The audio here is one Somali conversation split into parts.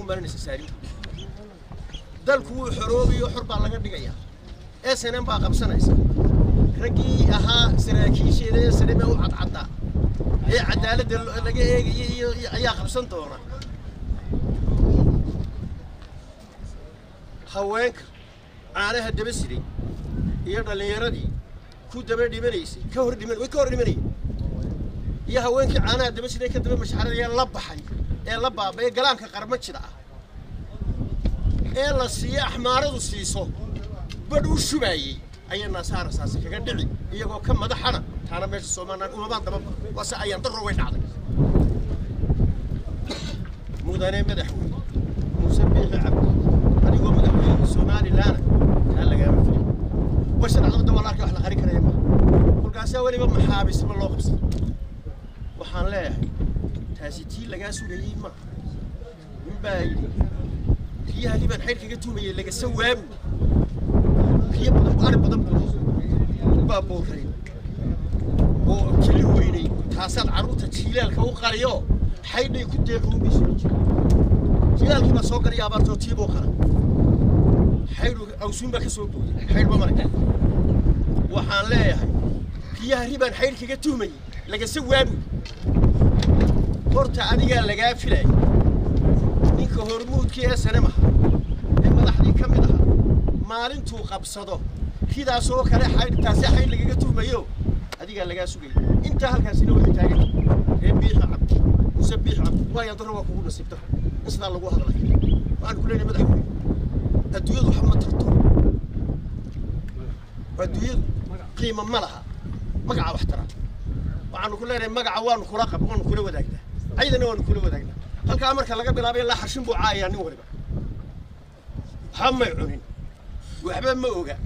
Unbaanaysa saarin dalku wuu xoroobayo, xor baa laga dhigayaa. SNM baa qabsanaysa. Raggii ahaa saraakiisheeda ee SNM ee u cadcaddaa ee cadaaladda laga eegayay iyo ayaa qabsan doona. Haweenka caanaha daba siday iyo dhallinyaradii ku daba dhimanaysay ka hor dhiman way ka hor dhimanayeen, iyo haweenkii caanaha daba siday ka daba mashxaradaya la baxay ee la baabay galaanka qarmajida ah ee la siiyo axmaaradu siiso badh u shubaayey ayaa naasaha rasaasi kaga dhici iyagoo ka madaxana. Taana meesha Soomaaliland umabaan daba waase ayaan darro way dhacday. Mudane madaxweyne Muuse Biixi Cabdi, adigoo madaxweyne Somaliland taa lagaama filin. Washa dhacdada waa la arkay, wax la qarin karaya maaha. Kolkaasaa weliba maxaabiisnimo loo qabsaday. Waxaan leeyahay taasi tii lagaa sugayey maaha. Nin baa yidhi riyaha libaan xaydh kaga tuumayay lagasa waabu riyo badan ari badan buu baa booray oo keli weynay. Taasaad carruurta jiilaalka u qaliyo xaydhay ku deequun bay soo jira. Jiilaalkii baa soo galaya abaartoo tiibuu qala xaydhu awsuun baa ka soo booday xaydhba maray. Waxaan leeyahay riyaha ribaan xaydh kaga tuhmayay lagasa waabu. Horta adigaa lagaa filayay ninka hormuudkii ee SNM aha ee madaxdii ka mid ahaa maalintuu qabsado ridaasoo kale xaydh taasi xaydh lagaga tuhmayo adigaa lagaa sugayay. Intaa halkaasina waxay taagan reer Biixi Cabdi, Muuse Biixi Cabdi, waayo darro waa kugu nasiib darro in sidaa lagu hadlay. Waxaan ku leenahay madaxweyne, adduunyadu waxba ma tarto, adduunyadu qiimo ma laha, magaca wax tara. Waxaanu ku leenahay magaca waanu kula qab, waanu kula wadaagnaa, ciidana waanu kula wadaagnaa. Halkaa marka laga bilaabay ilaa xarshin buu caayayaa nin waliba. Waxba may cunin, waxba ma oga,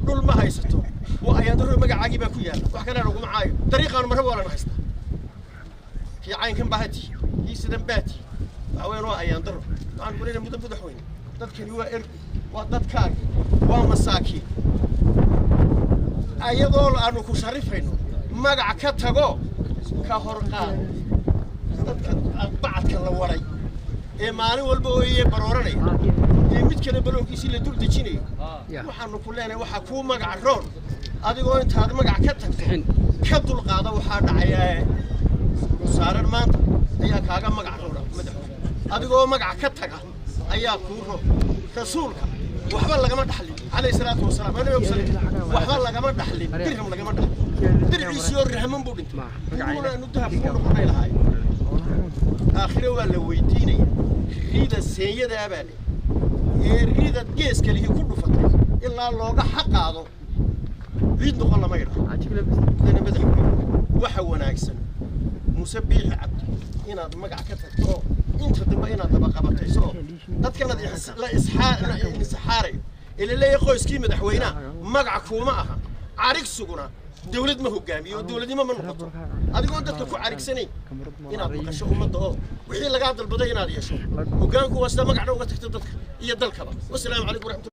dhul ma haysato, waa ayaandaro magacaagii baa ku yaalla. Wax kalena laguma caayo, dariiqaanu marraba waa lana haystaa. Kii caynkan baa hatihi, kii sidan baa tihi, waxa weeyaan waa ayaandaro. Waxaan ku leenahay mudan madaxweyne, dadkani waa ergi, waa dadkaagi, waa masaakiin. Ayadoo aanu ku sharifayno magac ka tago ka hor qaad dadka bacadka la waray ee maalin walba ooyee barooranaya ee mid kale baloonkiisii la dul dejinayo. Waxaanu ku leenahay waxaa kuu magac roon adigoo intaad magac ka tagto ka dulqaada waxaa dhacaya saaran maanta ayaa kaaga magac roona. Madaxweyne, adigoo magac ka taga ayaa kuu roon. Rasuulka waxba lagama dhaxlin calayhi salaatu wasalaam, anaga sallim waxba lagama dhaxlin, dirham lagama dhaxlin, dirciisii oo rahman buu dhintay. Kuuna aanu dahab kuu noqonay lahaay aakhire waa la weydiinaya. Rida seenyadaa baa le ee rida geeska lihi ku dhufatay ilaa looga xaqaado ciid noqon lama yidhaho. Mudane madaxweyne, waxa wanaagsan Muuse Biixi Cabdi inaad magac ka tagto oo inta dambe inaad dabaqabatayso oo dadkanaad la insaxaarayo ee la leeyahay qoyskii madaxweynaha magac kuuma aha. Carigsiguna dawlad ma hogaamiyo oo dawladnimo ma noqoto. Adigoon dadka ku carigsanayn inaad maqasho ummadda oo wixii lagaa dalbaday inaad yeesho. Hoggaanku waa sida magacna uga tagto dadka iyo dalkaba. Wasalaamu calaykum waraxmatullahi.